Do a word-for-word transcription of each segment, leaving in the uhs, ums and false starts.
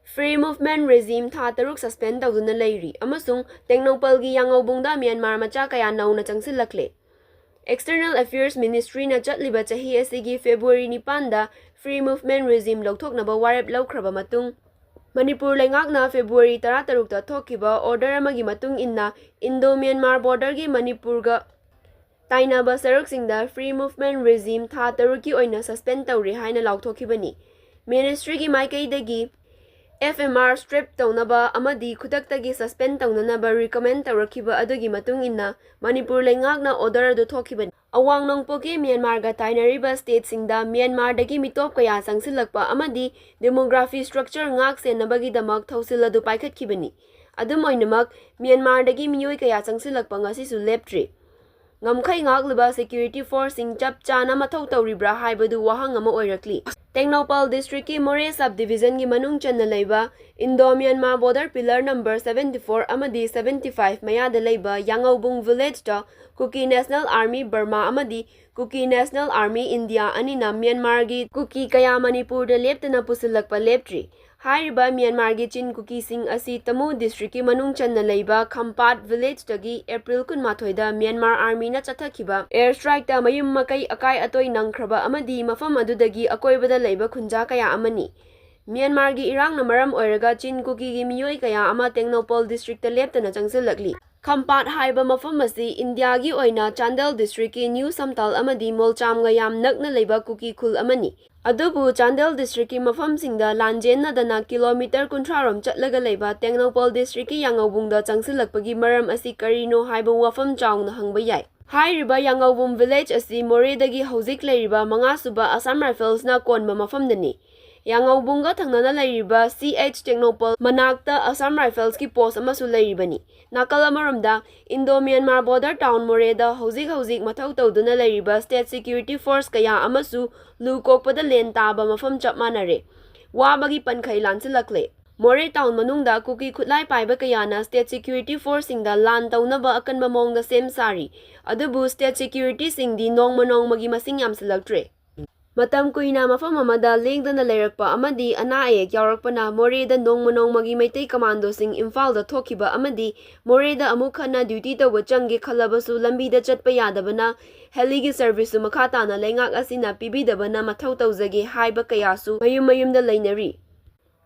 Free Movement Regime ꯊꯥ ꯇꯔꯨꯛ suspend ꯇꯧꯗꯨꯅ ꯂꯩꯔꯤ ꯑꯃꯁꯨꯡ ꯇꯦꯡꯅꯧꯄꯜꯒꯤ ꯌꯥꯉꯧꯕꯨꯡꯗ ꯃ꯭ꯌꯥꯟꯃꯥꯔ ꯃꯆꯥ ꯀꯌꯥ ꯅꯧꯅ ꯆꯪꯁꯤꯜꯂꯛꯂꯦ꯫ External Affairs Ministryꯅ ꯆꯠꯂꯤꯕ ꯆꯍꯤ ꯑꯁꯤꯒꯤ February ꯅꯤꯄꯥꯟꯗ Free Movement Regime ꯂꯧꯊꯣꯛꯅꯕ ꯋꯥꯔꯦꯞ ꯂꯧꯈ꯭ꯔꯕ ꯃꯇꯨꯡ, ꯃꯅꯤꯄꯨꯔ ꯂꯩꯉꯥꯛꯅ February ꯇꯔꯥꯇꯔꯨꯛꯇ ꯊꯣꯛꯈꯤꯕ order ꯑꯃꯒꯤ ꯃꯇꯨꯡ ꯏꯟꯅ Indo-Myanmar borderꯒꯤ ꯃꯅꯤꯄꯨꯔꯒ ꯇꯥꯏꯅꯕ ꯁꯔꯨꯛꯁꯤꯡꯗ Free Movement Regime ꯊꯥ ꯇꯔꯨꯛꯀꯤ ꯑꯣꯏꯅ suspend ꯇꯧꯔꯦ ꯍꯥꯏꯅ ꯂꯥꯎꯊꯣꯛꯈꯤꯕꯅꯤ꯫ Ministryꯒꯤ ꯃꯥꯏꯀꯩꯗꯒꯤ F M R strip ꯇꯧꯅꯕ ꯑꯃꯗꯤ ꯈꯨꯗꯛꯇꯒꯤ suspend ꯇꯧꯅꯅꯕ recommend ꯇꯧꯔꯛꯈꯤꯕ ꯑꯗꯨꯒꯤ ꯃꯇꯨꯡ ꯏꯟꯅ ꯃꯅꯤꯄꯨꯔ ꯂꯩꯉꯥꯛꯅ order ꯑꯗꯨ ꯊꯣꯛꯈꯤꯕꯅꯤ꯫ ꯑꯋꯥꯡ ꯅꯣꯡꯄꯣꯛꯀꯤ ꯃ꯭ꯌꯥꯟꯃꯥꯔꯒ ꯇꯥꯏꯅꯔꯤꯕ stateꯁꯤꯡꯗ ꯃ꯭ꯌꯥꯟꯃꯥꯔꯗꯒꯤ ꯃꯤꯇꯣꯞ ꯀꯌꯥ ꯆꯪꯁꯤꯜꯂꯛꯄ ꯑꯃꯗꯤ demography structure ꯉꯥꯛ ꯁꯦꯟꯅꯕꯒꯤꯗꯃꯛ ꯊꯧꯁꯤꯜ ꯑꯗꯨ ꯄꯥꯏꯈꯠꯈꯤꯕꯅꯤ꯫ ꯑꯗꯨꯝ ꯑꯣꯏꯅꯃꯛ, ꯃ꯭ꯌꯥꯟꯃꯥꯔꯗꯒꯤ ꯃꯤꯑꯣꯏ ꯀꯌꯥ ꯆꯪꯁꯤꯜꯂꯛꯄ ꯉꯁꯤꯁꯨ ꯂꯦꯞꯇ꯭ꯔꯤ꯫ ꯉꯝꯈꯩ ꯉꯥꯛꯂꯤꯕ security forceꯁꯤꯡ ꯆꯞ ꯆꯥꯅ ꯃꯊꯧ ꯇꯧꯔꯤꯕ꯭ꯔꯥ ꯍꯥꯏꯕꯗꯨ ꯋꯥꯍꯪ ꯑꯃ ꯑꯣꯏꯔꯛꯂꯤ꯫ ꯇꯦꯡꯅꯧꯄꯜ districtꯀꯤ ꯃꯣꯔꯦ subdivisionꯒꯤ ꯃꯅꯨꯡ ꯆꯟꯅ ꯂꯩꯕ Indo-Myanmar border pillar number seventy four ꯑꯃꯗꯤ seventy five ꯃꯌꯥꯗ ꯂꯩꯕ ꯌꯥꯉꯧꯕꯨꯡ villageꯇ Kuki National Army Burma ꯑꯃꯗꯤ Kuki National Army India ꯑꯅꯤꯅ ꯃ꯭ꯌꯥꯟꯃꯥꯔꯒꯤ ꯀꯨꯀꯤ ꯀꯌꯥ ꯃꯅꯤꯄꯨꯔꯗ ꯂꯦꯞꯇꯅ ꯄꯨꯁꯤꯜꯂꯛꯄ ꯂꯦꯞꯇ꯭ꯔꯤ꯫ ꯍꯥꯏꯔꯤꯕ ꯃ꯭ꯌꯥꯟꯃꯥꯔꯒꯤ ꯆꯤꯟ ꯀꯨꯀꯤꯁꯤꯡ ꯑꯁꯤ ꯇꯃꯨ districtꯀꯤ ꯃꯅꯨꯡ ꯆꯟꯅ ꯂꯩꯕ ꯈꯝꯄꯥꯠ villageꯇꯒꯤ April ꯀꯨꯟꯃꯥꯊꯣꯏꯗ ꯃ꯭ꯌꯥꯟꯃꯥꯔ armyꯅ ꯆꯠꯊꯈꯤꯕ air strikeꯇ ꯃꯌꯨꯝ ꯃꯀꯩ ꯑꯀꯥꯏ ꯑꯇꯣꯏ ꯅꯪꯈ꯭ꯔꯕ ꯑꯃꯗꯤ ꯃꯐꯝ ꯑꯗꯨꯗꯒꯤ ꯑꯀꯣꯏꯕꯗ ꯂꯩꯕ ꯈꯨꯟꯖꯥ ꯀꯌꯥ ꯑꯃꯅꯤ꯫ ꯃ꯭ꯌꯥꯟꯃꯥꯔꯒꯤ ꯏꯔꯥꯡꯅ ꯃꯔꯝ ꯑꯣꯏꯔꯒ ꯆꯤꯟ ꯀꯨꯀꯤꯒꯤ ꯃꯤꯑꯣꯏ ꯀꯌꯥ ꯑꯃ ꯇꯦꯡꯅꯧꯄꯜ districtꯇ ꯂꯦꯞꯇꯅ ꯆꯪꯁꯤꯜꯂꯛꯂꯤ꯫ ꯈꯝꯄꯥꯠ ꯍꯥꯏꯕ ꯃꯐꯝ ꯑꯁꯤ ꯏꯟꯗꯤꯌꯥꯒꯤ ꯑꯣꯏꯅ ꯆꯥꯟꯗꯦꯜ districtꯀꯤ ꯅ꯭ꯌꯨ ꯁꯝꯇꯥꯜ ꯑꯃꯗꯤ ꯃꯣꯜꯆꯥꯝꯒ ꯌꯥꯝ ꯅꯛꯅ ꯂꯩꯕ ꯀꯨꯀꯤ ꯈꯨꯜ ꯑꯃꯅꯤ꯫ ꯑꯗꯨꯕꯨ ꯆꯥꯟꯗꯦꯜ districtꯀꯤ ꯃꯐꯝꯁꯤꯡꯗ ꯂꯥꯟꯖꯦꯟꯅꯗꯅ kilometre ꯀꯨꯟꯊ꯭ꯔꯥ ꯔꯣꯝ ꯆꯠꯂꯒ ꯂꯩꯕ ꯇꯦꯡꯅꯧꯄꯜ districtꯀꯤ ꯌꯥꯉꯧꯕꯨꯡꯗ ꯆꯪꯁꯤꯜꯂꯛꯄꯒꯤ ꯃꯔꯝ ꯑꯁꯤ ꯀꯔꯤꯅꯣ ꯍꯥꯏꯕ ꯋꯥꯐꯝ ꯆꯥꯎꯅ ꯍꯪꯕ ꯌꯥꯏ꯫ ꯍꯥꯏꯔꯤꯕ ꯌꯥꯉꯧꯕꯨꯡ village ꯑꯁꯤ ꯃꯣꯔꯦꯗꯒꯤ ꯍꯧꯖꯤꯛ ꯂꯩꯔꯤꯕ ꯃꯉꯥꯁꯨꯕ Assam Riflesꯅ ꯀꯣꯟꯕ ꯃꯐꯝꯗꯅꯤ꯫ ꯌꯥꯉꯧꯕꯨꯡꯒ ꯊꯪꯅꯅ ꯂꯩꯔꯤꯕ C H ꯇꯦꯡꯅꯧꯄꯜ ꯃꯅꯥꯛꯇ Assam Riflesꯀꯤ post ꯑꯃꯁꯨ ꯂꯩꯔꯤꯕꯅꯤ꯫ ꯅꯥꯀꯜ ꯑꯃꯔꯣꯝꯗ, Indo-Myanmar border town ꯃꯣꯔꯦꯗ ꯍꯧꯖꯤꯛ ꯍꯧꯖꯤꯛ ꯃꯊꯧ ꯇꯧꯗꯨꯅ ꯂꯩꯔꯤꯕ state security force ꯀꯌꯥ ꯑꯃꯁꯨ ꯂꯨ ꯀꯣꯛꯄꯗ ꯂꯦꯟ ꯇꯥꯕ ꯃꯐꯝ ꯆꯞ ꯃꯥꯟꯅꯔꯦ꯫ ꯋꯥꯕꯒꯤ ꯄꯟꯈꯩ ꯂꯥꯟꯁꯤꯜꯂꯛꯂꯦ꯫ ꯃꯣꯔꯦ town ꯃꯅꯨꯡꯗ ꯀꯨꯀꯤ ꯈꯨꯠꯂꯥꯏ ꯄꯥꯏꯕ ꯀꯌꯥꯅ state security forceꯁꯤꯡꯗ ꯂꯥꯟ ꯇꯧꯅꯕ ꯑꯀꯟꯕ ꯃꯑꯣꯡꯗ ꯁꯦꯝ ꯁꯥꯔꯤ꯫ ꯑꯗꯨꯕꯨ state securityꯁꯤꯡꯗꯤ ꯅꯣꯡꯃ ꯅꯣꯡꯃꯒꯤ ꯃꯁꯤꯡ ꯌꯥꯝꯁꯤꯜꯂꯛꯇ꯭ꯔꯦ꯫ ꯃꯇꯝ ꯀꯨꯏꯅ ꯃꯐꯝ ꯑꯃꯗ ꯂꯦꯡꯗꯅ ꯂꯩꯔꯛꯄ ꯑꯃꯗꯤ ꯑꯅꯥ ꯑꯌꯦꯛ ꯌꯥꯎꯔꯛꯄꯅ ꯃꯣꯔꯦꯗ ꯅꯣꯡꯃ ꯅꯣꯡꯃꯒꯤ ꯃꯩꯇꯩ ꯀꯃꯥꯟꯗꯣꯁꯤꯡ ꯏꯝꯐꯥꯜꯗ ꯊꯣꯛꯈꯤꯕ ꯑꯃꯗꯤ ꯃꯣꯔꯦꯗ ꯑꯃꯨꯛ ꯍꯟꯅ ꯗ꯭ꯌꯨꯇꯤ ꯇꯧꯕ ꯆꯪꯒꯦ ꯈꯜꯂꯕꯁꯨ ꯂꯝꯕꯤꯗ ꯆꯠꯄ ꯌꯥꯗꯕꯅ ꯍꯦꯂꯤꯒꯤ ꯁꯔꯚꯤꯁꯁꯨ ꯃꯈꯥ ꯇꯥꯅ ꯂꯩꯉꯥꯛ ꯑꯁꯤꯅ ꯄꯤꯕꯤꯗꯕꯅ ꯃꯊꯧ ꯇꯧꯖꯒꯦ ꯍꯥꯏꯕ ꯀꯌꯥꯁꯨ ꯃꯌꯨꯝ ꯃꯌꯨꯝꯗ ꯂꯩꯅꯔꯤ꯫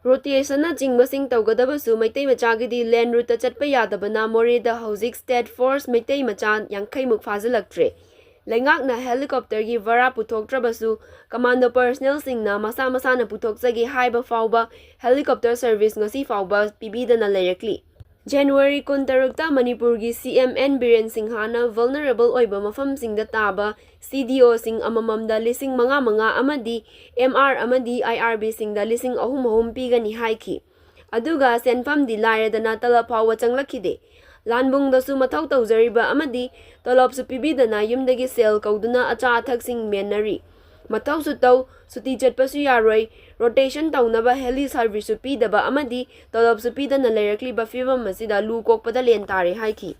ꯔꯣꯇꯦꯁꯟꯅꯆꯤꯡꯕꯁꯤꯡ ꯇꯧꯒꯗꯕꯁꯨ ꯃꯩꯇꯩ ꯃꯆꯥꯒꯤꯗꯤ ꯂꯦꯟ ꯔꯨꯠꯇ ꯆꯠꯄ ꯌꯥꯗꯕꯅ ꯃꯣꯔꯦꯗ ꯍꯧꯖꯤꯛ ꯁ꯭ꯇꯦꯠ ꯐꯣꯔꯁ ꯃꯩꯇꯩ ꯃꯆꯥ ꯌꯥꯡꯈꯩꯃꯨꯛ ꯐꯥꯖꯤꯜꯂꯛꯇ꯭ꯔꯦ꯫ ꯂꯩꯉꯥꯛꯅ ꯍꯦꯂꯤꯀꯣꯞꯇꯔꯒꯤ ꯚꯔꯥ ꯄꯨꯊꯣꯛꯇ꯭ꯔꯕꯁꯨ ꯀꯃꯥꯟꯗꯣ ꯄꯔꯁꯅꯦꯜꯁꯤꯡꯅ ꯃꯁꯥ ꯃꯁꯥꯅ ꯄꯨꯊꯣꯛꯆꯒꯦ ꯍꯥꯏꯕ ꯐꯥꯎꯕ ꯍꯦꯂꯤꯀꯣꯞꯇꯔ ꯁꯔꯚꯤꯁ ꯉꯁꯤ ꯐꯥꯎꯕ ꯄꯤꯕꯤꯗꯅ ꯂꯩꯔꯛꯂꯤ꯫ ꯖꯅꯋꯥꯔꯤ ꯀꯨꯟꯇꯔꯨꯛꯇ ꯃꯅꯤꯄꯨꯔꯒꯤ ꯁꯤ ꯑꯦꯝ ꯑꯦꯟ ꯕꯤꯔꯦꯟ ꯁꯤꯡꯍꯥꯅ ꯚꯜꯅꯔꯦꯕꯜ ꯑꯣꯏꯕ ꯃꯐꯝꯁꯤꯡꯗ ꯇꯥꯕ ꯁꯤ ꯗꯤ ꯑꯣꯁꯤꯡ ꯑꯃꯃꯝꯗ ꯂꯤꯁꯤꯡ ꯃꯉꯥ ꯃꯉꯥ ꯑꯃꯗꯤ ꯑꯦꯝ ꯑꯥꯔ ꯑꯃꯗꯤ ꯑꯥꯏ ꯑꯥꯔ ꯕꯤꯁꯤꯡꯗ ꯂꯤꯁꯤꯡ ꯑꯍꯨꯝ ꯑꯍꯨꯝ ꯄꯤꯒꯅꯤ ꯍꯥꯏꯈꯤ꯫ ꯑꯗꯨꯒ ꯁꯦꯟꯐꯝꯗꯤ ꯂꯥꯏꯔꯗꯅ ꯇꯂꯕ ꯐꯥꯎꯕ ꯆꯪꯂꯛꯈꯤꯗꯦ꯫ ꯂꯥꯟꯕꯨꯡꯗꯁꯨ ꯃꯊꯧ ꯇꯧꯖꯔꯤꯕ ꯑꯃꯗꯤ ꯇꯣꯂꯣꯞꯁꯨ ꯄꯤꯕꯤꯗꯅ ꯌꯨꯝꯗꯒꯤ ꯁꯦꯜ ꯀꯧꯗꯨꯅ ꯑꯆꯥ ꯑꯊꯛꯁꯤꯡ ꯃꯦꯟꯅꯔꯤ꯫ ꯃꯊꯧꯁꯨ ꯇꯧ, ꯁꯨꯇꯤ ꯆꯠꯄꯁꯨ ꯌꯥꯔꯣꯏ, ꯔꯣꯇꯦꯁꯟ ꯇꯧꯅꯕ ꯍꯦꯂꯤ ꯁꯔꯚꯤꯁꯁꯨ ꯄꯤꯗꯕ ꯑꯃꯗꯤ ꯇꯣꯂꯣꯞꯁꯨ ꯄꯤꯗꯅ ꯂꯩꯔꯛꯂꯤꯕ ꯐꯤꯕꯝ ꯑꯁꯤꯗ ꯂꯨ ꯀꯣꯛꯄꯗ ꯂꯦꯟ ꯇꯥꯔꯦ ꯍꯥꯏꯈꯤ꯫